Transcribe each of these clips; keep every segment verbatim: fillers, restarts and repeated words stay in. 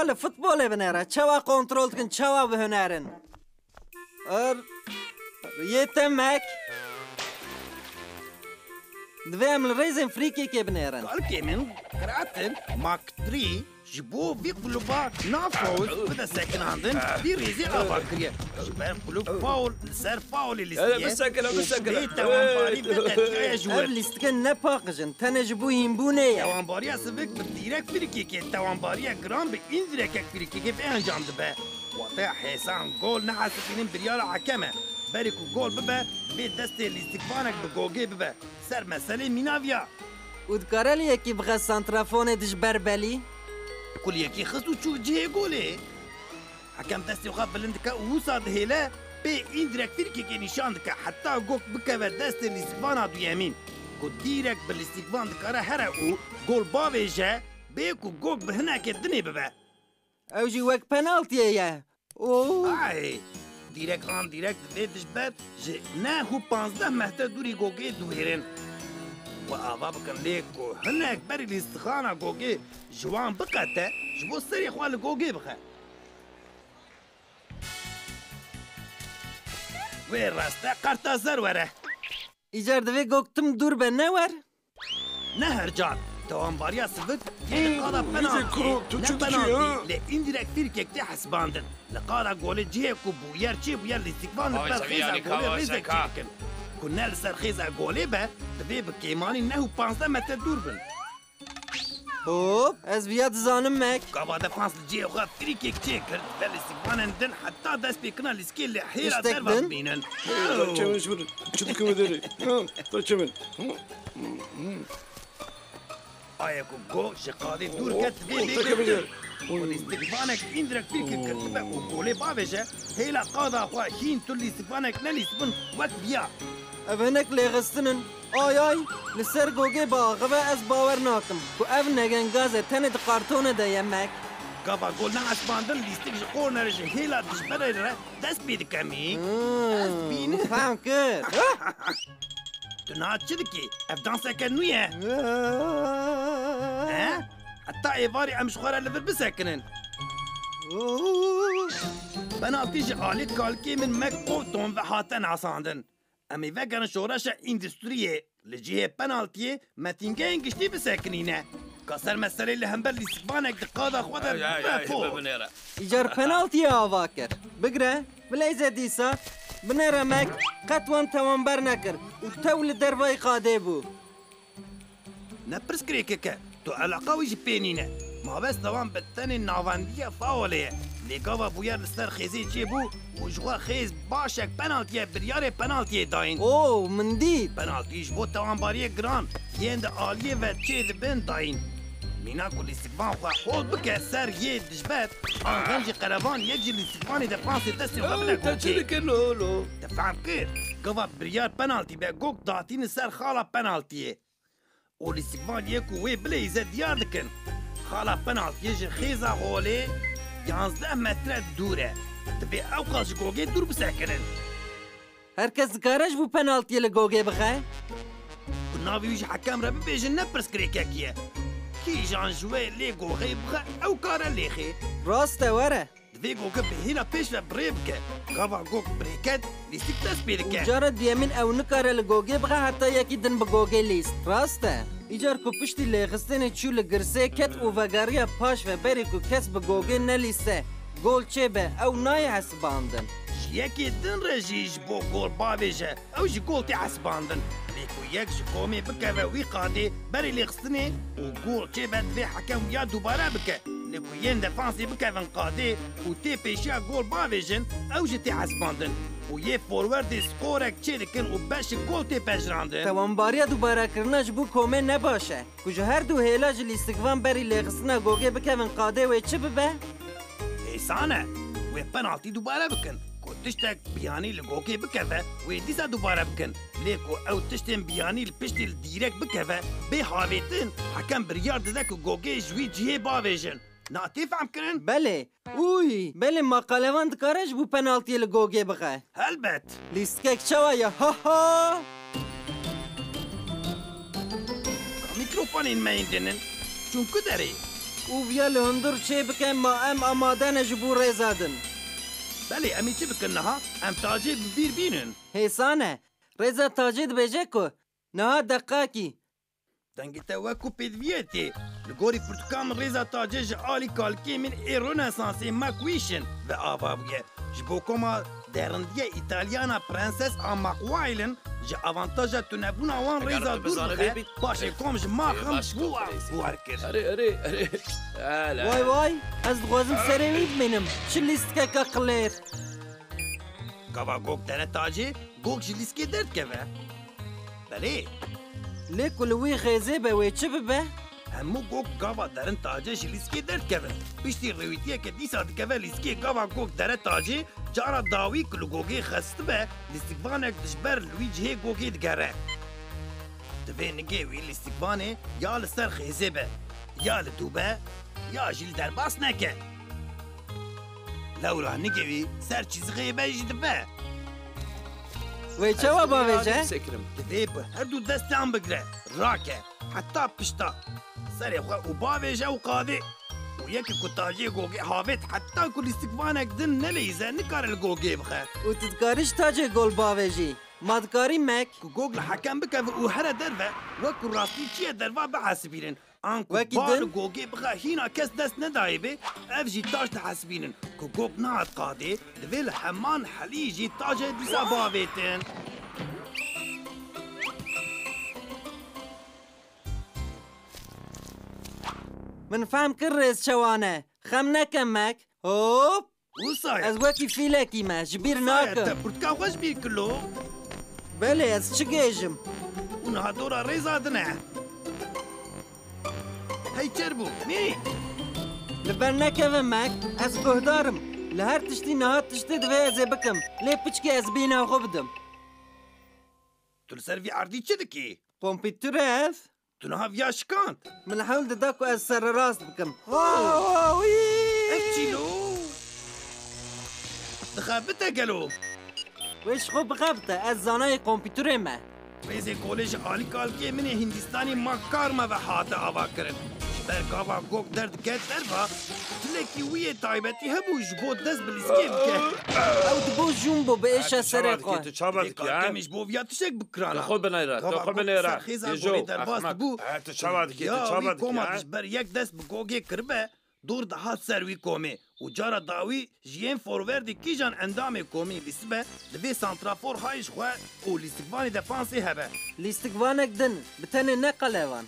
Li futbolê binêre. Çawa kontrol dikin, çawa bi huner in? Er, yê te mek. Divê em li rêzên frîkêkê binêrin. Kalkê min, Kratin, Mak trî, ji bo vî kulûba nav faul bide sekinandin, vî rêzê ava kiriye. Ji ber kulûb faul li ser faulê lîstiye. Hele bisekine, bisekine. Ji vê tewanbarî vê qetiyaye ji wir. Ev lîstikên ne paqij in, tenê ji bo hînbûnê ye. Tewanbariya sivik bi dîrek frîkêkê, tewanbariya giran bi îndirekek frîkêkê vê encam dibe. Wateya hêsan gol nehesibînin biryara hekem e. Berî ku gol bibe, divê destê lîstikvanek bi gogê bibe. Ser meselê mîna viya. Û dikare li yekî bixe santrafonê di ji ber belî? Kuliyekî xist û çû cihê golê. Hekem destê xwe bilind dike û wisa dihêle, pê îndirek fîrkekê nîşan dike, heta gok bikeve destê lîstikvana duyemîn. Ku dîrek bi lîstikvan dikare here û gol bavêje, bê ku gok bi hinekê dinê bibe. Ew jî wek penaltiyê ye. Oo. Ay! Dîrek an dîrek divê dijber ji neh û panzdeh metre dûrî gogê duhêrin. We ava bikin lê ku hinek berî lîstixana gogê ji wan biqete, ji bo serê xwe li gogê bixe. Wê reste qerta zer were. Îcar divê gok tim dûr be, ne wer? Ne her car. Tewanbariya sivik yê li qada penaltî, ne penaltî, lê îndirek fîrkek tê hesibandin. Li qada golê cihê ku bûyer çêbûye lîstikvan li ber xêza golê rêzek çêdikin. Ku ne li ser xêza golê be, divê bi kêmanî neh û panzdeh metre dûr bin. Hop, ez viya dizanim mek. Gava defans li cihê xwe frîkek çêkir, ve lîstikvanên din heta dest pê kina lîskê li hêla derva bimînin. Çemin ji min çi dikeve derê? Ha, ta çemin. Aye ku go ji qadê dûr ket vê bê girtin. Û lîstikvanek îndirek fîrkek girtibe û golê bavêje, hêla qada xwe hîn tu lîstikvanek nelîsbin wek viya. Ev hinek lêxistin in. Ay ay, li ser gogê biaxive, ez bawer nakim ku ev negengaz e, tenê di kartone de ye mek. Gava gol nehesibandin, lîstik ji kornerê ji hêla dijberê re dest pê dike mî? Hmm, ez bînim. Fehm kir. Tu niha çi dikî? Ev danseke nû ye. He? Heta êvarî em ji xwe re li vir bisekinin. Penaltî ji alî kalkê min mek Tom ve hate nasandin. Em ê vegerin şoreşa endûstriyê. Li cihê penaltiyê me tîngeyên giştî bisekinîne. Ka ser meselê li hember lîstikvanek di qada xwe de bibe for. Îcar penaltiyê ava kir. Bigre, bileyze dîsa, binêre mek, qet wan tewanber nekir û tew li dervayî qadê bû. Ne pirsgirêkek e, tu eleqa wî jî pê nîne. Mabesta wan bi tenê navendiya faulê ye. Lê gava bûyer li ser xêzê çêbû û ji xwe xêz başek penaltî ye, biryarê penaltiyê dayîn. Oo, min dît. Penaltî ji bo tewanbariyê giran yên di aliyê ve çê dibin dayîn. Mîna ku lîstikvan xwe hol bike ser yê dijber, an xwe jî qerevan yek ji lîstikvanê defansê destê xwe bide gokê. Te çi dike lolo? Te fehm kir. Gava biryar penaltî be, gok datîne ser xala penaltiyê. Û lîstikvan yê ku wê bileyze diyar dikin. Xala penaltiyê ji xêza holê yanzdeh metre dûr e. Divê ew qas ji gogê dûr bisekirin. Her kes dikare ji bo penaltiyê li gogê bixe? Ku navê wî ji hekem re bibêjin ne pirsgirêkekî ye. Kîjan ji wê lê gogê bixe ew kare lêxê. Rast e, were. Divê goke bi hêla pêş ve bi rê bike. Gava gok bi rê ket, lîstik dest pê dike. Û cara duyemîn ew nikare li gogê bixe heta yekî din bi gogê lîst. Rast e. Îcar ku piştî lêxistinê çû li girsê ket û vegeriya paş ve berî ku kes bi gogê nelîse, gol çêbe, ew nayê hesibandin. Ji yekê din re jî ji bo gol bavêje, ew jî gol tê hesibandin. Lê ku yek ji komê bikeve wî qadê berê lêxistinê û gol çêbe, divê hekem wiya dubare bike. Lê ku yên defansê bikevin qadê û tê pêşiya gol bavêjin, ew jî tê hesibandin. Û yê forwerdê skorek çêdikin û beşik gol tê pejirandin. Tewanbariya dubarekirina ji bo komê ne baş e. Ku ji her du hêla ji lîstikvan berî lêxistina gogê bikevin qadê wê çi bibe? Hêsan e, wê penaltî dubare bikin. Ku tiştek biyanî li gogê bikeve, wê dîsa dubare bikin. Lê ku ew tiştên biyanî li piştî li dîrek bikeve, bê havêtin, hekem biryar dide ku gogê ji wî cihê bavêjin. Na tê fehm kirin? Belê. Uy, belê, ma qalevan dikare ji bo penaltiyê li gogê bixe. Helbet. Lîstikek çawa ye? Ha ha! Ka mîkrofonên me yên din in, çûn ku derê? û viya li hundir çê bike, ma em amade ne ji bo rêza din. Belê, em ê çi bikin niha? Em tacê bi bîr bînin. Hêsan e. Rêza tacê dibêje ku niha deqakî. Dengê te wek ku pêdiviyê tê. Li gorî pirtûka min rêza tacê ji alî kalikê min ê Ronesansê Mac Wish in ve ava bûye. Ji bo koma derindiye Îtalyana Prenses a Mac Wild in, ji avantaja tunebûna wan rêza dûr bixe, paşê kom ji Mac in bû wan guher kir. Erê, erê, erê. Hele. Vay vay, ez dixwazim serê wî bimînim. Çi lîstikeke qilêr. Gava Gog dere tacê, Gog ji lîskê derdikeve. Belê. Lê ku li wî xêzê be, wê çi bibe? Hemû Gog gava derin tacê ji lîskê derdikevin. Piştî rêwîtiyeke dîsa dikeve lîskê gava Gog dere tacê, cara dawî ku li Gogê xestibe, lîstikvanek dijber li wî cihê Gogê digere. Divê nigê wî lîstikvanê ya li ser xêzê be, ya li dû be, ya jî li derbas neke. Lewra nigê wî ser çîzixê be jî dibe. Wê çawa bavêje? Divê bi her du destiyan bigire, rake, heta pişta. Serê xwe û bavêje û qadê. Û yekî ku tacê Gogê havêt heta ku lîstikvanek din neleyîze nikare li Gogê bixe. Û tu dikarî ji tacê Gog bavêjî? Ma dikarî Mac? Ku Gog li hekem bikeve û here derve, wek ku rastî çiye derva bihesibînin. An ku ba li Gogê bixe hîna kes dest nedayê bê, ev jî tac dihesibînin. Ku Gog nehat qadê, divê li heman helî jî tacê dîsa bavêtin. Min fehm kir rêz çawa ne. Xem neke Mac. Hop! Wisa ye. Ez wekî fîlekî me, ji bîr nakim. Wisa ye, te pirtûka xwe ji bîr kir lo? Belê, ez çi gêjim? Û niha dora rêza din e. Hey çer bû, mî! Li ber nekeve Mac, ez guhdar im. Li her tiştî niha tiştê divê ez ê bikim. Lê piçkî ez bîna xwe bidim. Tu li ser vî erdî çi dikî? Kompîtur e ev. Tu niha viya şikand? Min hewl dida ku ez sererast bikim. Ev çî lo? Dixebite gelo? Wê ji xwe bixebite, ez zanayê kompîturê me. Rêzê golê ji alî kalkê min ê Hindistanê Makarma ve hate avakirin. Ji ber gava Gog derdiket derva, tilekî wî yê taybetî hebû ji bo dest bi lîskê bike. Ew dibo jûn bû bi êşa serê xwe. Tu çawa dikî, tu çawa dikî, ha? Kalkê min ji bo viya tiştek bikirana. Tu xwe binêre, tu xwe binêre. Gava Gog ser xêza golê derbas dibû. Ha, tu çava dikî, tu çawa dikî, ha? Koma ji ber yek dest bi Gogê kiribe, dor dihat ser wî komê û cara dawî ji yên forwerdê kîjan endamê komê lîstibe, divê santrafor hay ji xwe û lîstikvanê defansê hebe. Lîstikvanek din, bi tenê ne qelevan.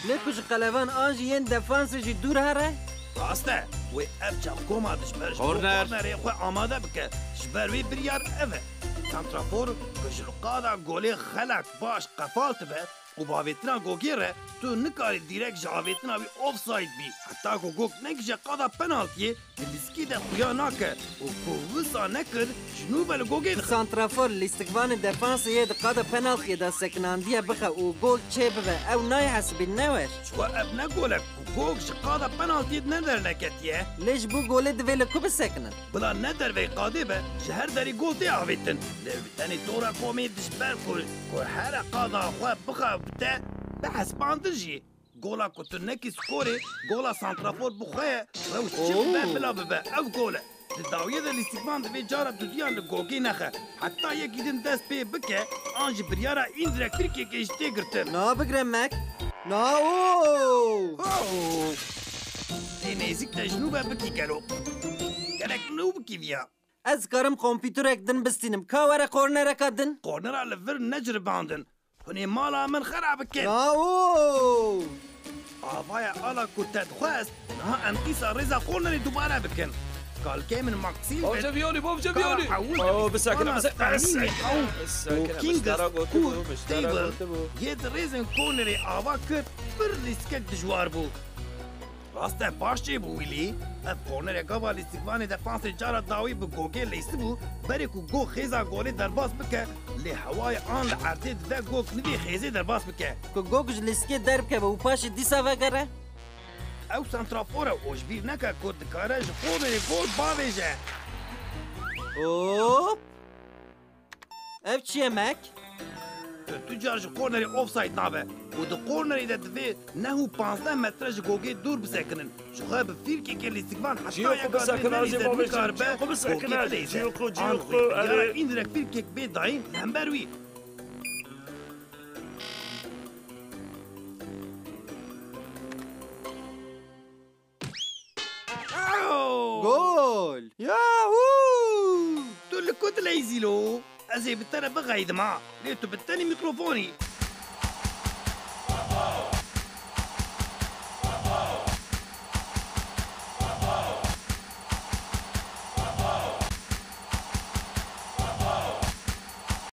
Lê ku ji qelevan an jî yên defansê jî dûr here? Rast e, wê ev çav koma dijber ji bo kornerê xwe amade bike. Ji ber wê biryar ev e. Santrafor ku ji li qada golê xelek baş qefal dibe, û bi avêtina Gogê re tu nikarî dîrek ji avêtina wî offside bî. Heta ku Gog negije qada penaltiyê, di lîskî de xuya nake û ku wisa nekir, ji nû ve li Gogê dixe. Santrafor lîstikvanê defansê yê di qada penaltiyê de sekinandiye bixe û gol çêbibe, ew nayê hesibîn, ne wer? Ji xwe ev ne gol e ku Gog ji qada penaltiyê de ne derneketiye. Lê ji bo golê divê li ku bisekinin? Bila ne derveyî qadê be, ji her derî gol tê avêtin. Lê bi tenê dora komê dijber ku, ku here qada xwe bixebite, bihesibandin jî. Gola ku tu nekî skorê, gola santrafor bi xwe ye, rewş çi bibe bila bibe, ev gol e. Di dawiyê de lîstikvan divê cara dudiya li Gogê nexe. Heta yekî din dest pê bike, an jî biryara îndirekt frîkekê jî tê girtin. Niha bigire Mac. Niha, oo! Oh! Tê nêzîk te ji nû ve bikî gelo. Gerek nû bikî viya. Ez karim kompîturek din bistînim. Ka were kornereka din? Kornera li vir neciribandin. Hûn ê mala min xera bikin. Niha, oo! Avaya ala ku te dixwest, niha em dîsa rêza kornerê dubare bikin. Kalkê min Maxîl Bavce Violi, Bavce Violi. Oh, bisekine, bisekine. Û Kings Court Table yê di rêzên kornerê ava kir, pir lîstikek dijwar bû. Rast e, baş çêbû Wilî. Ev kornerê gava lîstikvanê defansê cara dawî bi Gogê leyistibû, berê ku Gog xêza golê derbas bike, lê hewayê an li erdê dide Gog nivê xêzê derbas bike. Ku Gog ji lîstikê derbikeve û paşê dîsa vegere? Ew santrafor e û ji bîr neke ku dikare ji kornerê gol bavêje. Hop! Ev çi ye Mac? Tu tu car ji kornerê offside nabe û di kornerê de divê neh û panzdeh metre ji gogê dûr bisekinin. Ji xwe bi fîrkeke lîstikvan heta Cîyo xwe yeka bisekin, divê ez ê zermî babê karibe Cîyo xwe bisekin, gogê ez ê bileyze. Cîyo xwe, Cîyo An xwe, xwe ya erê. îndirek fîrkek bê dayîn hember wî. Gol! Yahoo! Tu li ku dileyzî lo? Ez ê bi te re bixeydim ha. Lê tu bi tenê mîkrofonî.